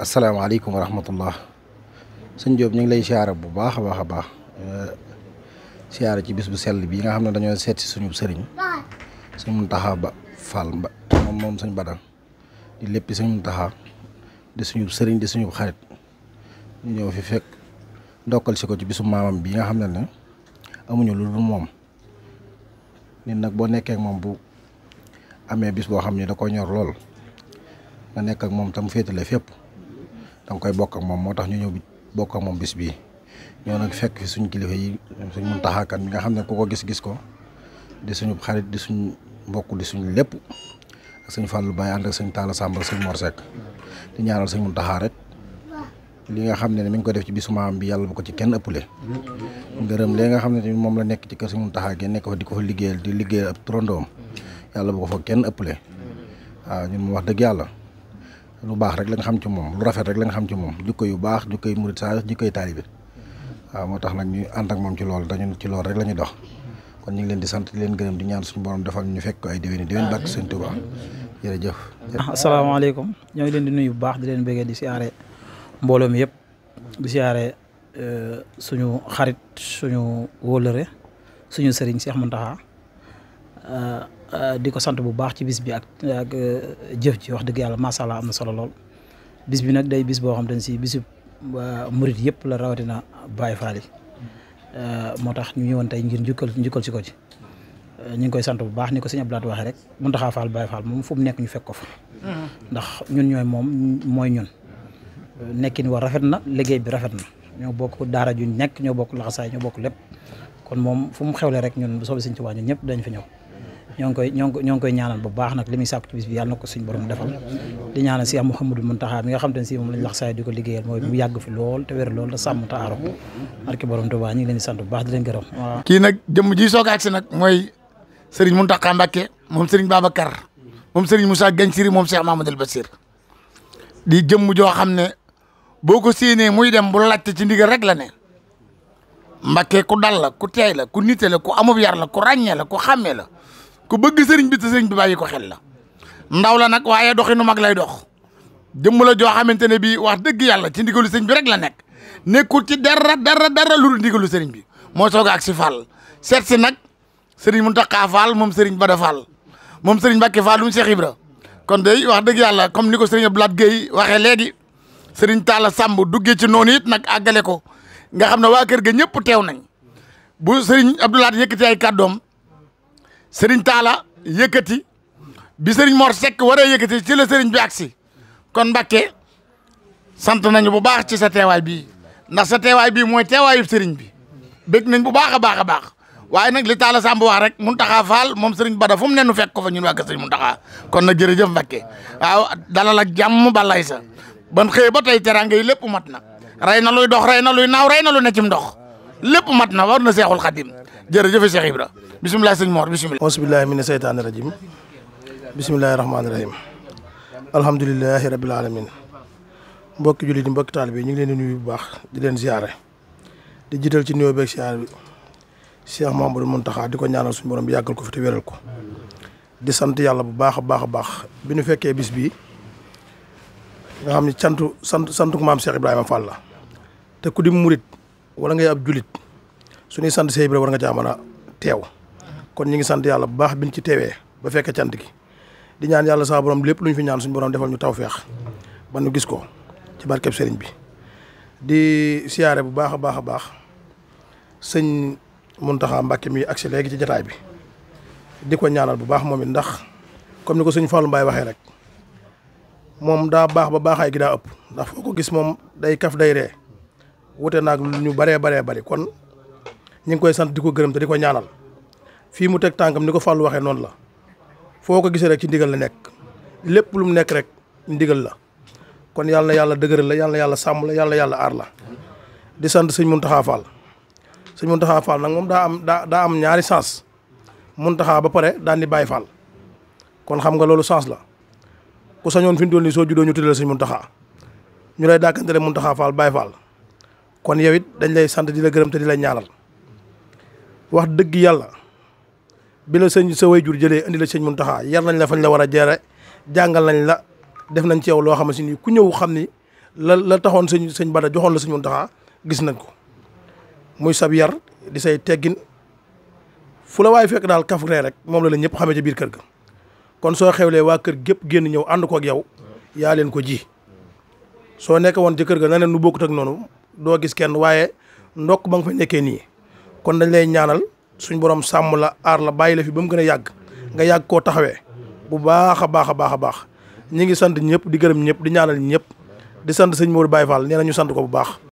asalaamaaleykum wa rahmatullah sëñ Diop ñu ngi lay siyaare bu baax a baax siyaare ci bis bu sell bi nga xam ne dañoo seet si suñu sëriñ sëñ Mountakha Fall moom sëñ Bada di léppi sëñ Mountakha di suñu sëriñ di suñu xarit ñu ñëw fi fekk ndokkal si ko ci bisu maamam bi nga xam ne amuñu lu dul moom nit nag boo nekkee ak moom bu amee bis boo xam ne da ko ñor lool nga nekk ak moom tam féetale fépp da nga koy bokk ak moom moo tax ñu ñëw bokk ak moom bis bii ñoo nag fekk fi suñu kilifa yi suñ Mountakha Kane mi nga xam ne ku ko gis ko di suñu xarit di suñ mbokk di suñu lépp ak sëñ Fallou Baye ànd ak sëñ Talla Samb ak sëñ Mor Seck di ñaanal sëñ Mountakha rek li nga xam ne mi ngi ko def ci bisu maam bi yàlla bu ko ci kenn ëppale ngërëm léegi nga xam ne tamit moom la nekk ci kër sëñ Mountakha gi nekk fa di ko fa liggéeyal di liggéeyal ab turandoom yàlla bu ko fa kenn ëppale waaw ñun mu wax dëgg yàlla lu baax rek la nga xam ci moom lu rafet rek la nga xam ci moom jikko yu baax jikkoy murit saa jikkoy taalibe waaw moo tax nag ñu ànd ak moom ci loolu dañu ci loolu rek la ñuy dox kon ñu ngi leen di sant di leen gërëm di ñaan suñu borom defal ñu fekk ko ay déwéni barke Sëñ Tuubaa jërëjëf. asalaamaaleykum ñoo ngi leen di nuyu bu baax di leen bëggee di siyaare mbooloo mi yëpp di siyaare suñu xarit suñu wóolëre suñu sëriñ Cheikh Mountakha di ko sant bu baax ci bis bi ak jëf ji wax dëgg yàlla macha allah am na solo lool bis bi nag day bis boo xam te ne si bisu murit yëpp la rawatina Baye Fall yi moo tax ñu ñëwoon tey ngir njukkal si ko ci ñu ngi koy sant bu baax ni ko sëñ Abdoulaye waxee rek Mountakha Fall Baye Fall moom fu mu nekk ñu fekk ko fa ndax ñun ñooy moom mooy ñun nekkin war rafet na liggéey bi rafet na ñoo bokk daara ju nekk ñoo bokk laxasaay ñoo bokk lépp kon moom fu mu xewle rek ñun bu soobee sëñ Tuubaa ñun ñëpp dañ fa ñëw ñoo ngi koy ñaanal bu baax nag li muy sàkku ci bis bi yàlla na ko suñ borom defal di ñaanal si Mouhamadou Mountakha mi nga xam te ne si moom lañ lax saay di ko liggéeyal mooy mu yàgg fi lool te wér lool te sàmm te aaro barke borom Tuubaa ñu ngi leen di sant bu baax di leen gërëm waaw. kii nag jëmm ji soog a agsi nag mooy Serigne Mountakha Mbacké moom Serigne Babacar moom Serigne Moussa Gansiri moom Cheikh Mamadou Bassir di jëmm joo xam ne boo ko séenee muy dem bu laajte ci ndigal rek la ne Mbacké ku dal la ku teey la ku nite la ku amub yar la ku ràññee la ku xàmmee la ku bëgg sëriñ bi te sëriñ bi bàyyi ko xel la ndaw la nag waaye doxinu mag lay dox jëmm la joo xamante ne bii wax dëgg yàlla ci ndigalu sëriñ bi rek la nekk nekkul ci dara lu dul ndigalu sëriñ bi moo soog ak si Fall seet si nag sëriñ Mountakha Fall moom sëriñ Bada Fall moom sëriñ Mbacké Fall mu Cheikh Ibra kon day wax dëgg yàlla comme ni ko sëriñ Abdoulaye Gueye waxee léegi sëriñ Talla Samb duggee ci noonu it nag àggale ko nga xam ne waa kër ga ñëpp teew nañ bu sëriñ Abdoulaye yëkkati ay kàddoom sëriñ Talla yëkkati bi sëriñ Mor Seck waree yëkkati ci la sëriñ bi agsi kon Mbacké sant nañu bu baax ci sa teewaay bii ndax sa teewaay bii mooy teewaayu sëriñ bi bég nañ bu baax a baax waaye nag li Talla Samb wax rek Mountakha Fall moom sëriñ Bada fu mu ne nu fekk ko fa ñun waa kër sëriñ Mountakha kon nag jërëjëf Mbacké waaw dalal ak jàmm balay sa ban xëy ba tey teraanga yi lépp mat na rey na luy dox rey na luy naaw rey na lu ne cim ndox lépp mat na war na Seexul Xadim jërëjëf Cheikh Ibra bisimilah sëñ Mor bisimilah. auzubillahi mina seytaani rajim bisimilahi rahmaani rahim alhamdulilahi rabil alamin mbokki jullit yi mbokki taalibe yi ñu ngi leen di nuyu bu baax di leen ziare di jiital ci nuyoo beeg ziare bi Cheikh Mamadou Mountakha di ko ñaanal suñu borom bi yàggal ko fi te wéral ko di sant yàlla bu baax a baax bi ñu fekkee bis bii nga xam ne santu maam Cheikh Ibrahima Fall la te ku di murit wala ngay ab julit suñuy sant Cheikh Ibrahima war nga caa mën a teew kon ñu ngi sant yàlla bu baax biñ ci teewee ba fekkee cant gi di ñaan yàlla saa borom lépp lu ñu fi ñaan suñu borom defal ñu tawfeex ba ñu gis ko ci barkeb sëriñ bi di siyaare bu baax a baax sëñ Mountakha Mbacké mi agsi léegi ci jataay bi di ko ñaanal bu baax moom it ndax comme ni ko sëñ Fallou Mbaye waxee rek moom daa baax ba baaxaay gi daa ëpp ndax foo ko gis moom day kaf day ree wute naag ñu bari kon ñu ngi koy sant di ko gërëm te di ko ñaanal fii mu teg tànkam ni ko Fallou waxee noonu la foo ko gisee rek ci ndigal la nekk lépp lu mu nekk rek ndigal la kon yàlla na yàlla dëgëral la yàlla na yàlla sàmm la yàlla na yàlla aar la di sant sëñ Mountakha Fall sëñ Mountakha Fall nag moom daa am ñaari sens Mountakha ba pare daan di Baye Fall kon xam nga loolu sens la ku sañoon fi mu toll nii soo juddoo ñu tuddee sëñ Mountakha ñu lay dàkkantele Mountakha Fall Baye Fall kon yow it dañ lay sant di la gërëm te di la ñaanal wax dëgg yàlla bi la sa waajur jëlee indi la sëñ Mountakha yar nañ la fañ la war a jere jàngal nañ la def nañ ci yow loo xam ne ku ñëw xam ni la taxoon sëñ Bada joxoon la sëñ Muntaxa gis nañ ko muy sab yar di say teggin fu la waaye fekk daal kaf ree rek moom la ñëpp xamee ci biir kër ga kon soo xewlee waa kër gépp génn ñëw ànd ko ak yow yaa leen ko ji soo nekk woon ci kër ga na leen nu bokkut ak noonu doo gis kenn waaye ndokk ba nga fa nekkee nii kon dañ lay ñaanal suñ borom sàmm la aar la bàyyi la fi ba mu gën a yàgg nga yàgg koo taxawee bu baax a baax a baax a baax ñi ngi sant ñëpp di gërëm ñëpp di ñaanal ñëpp di sant sëñ Modou Baye Fall nee na ñu sant ko bu baax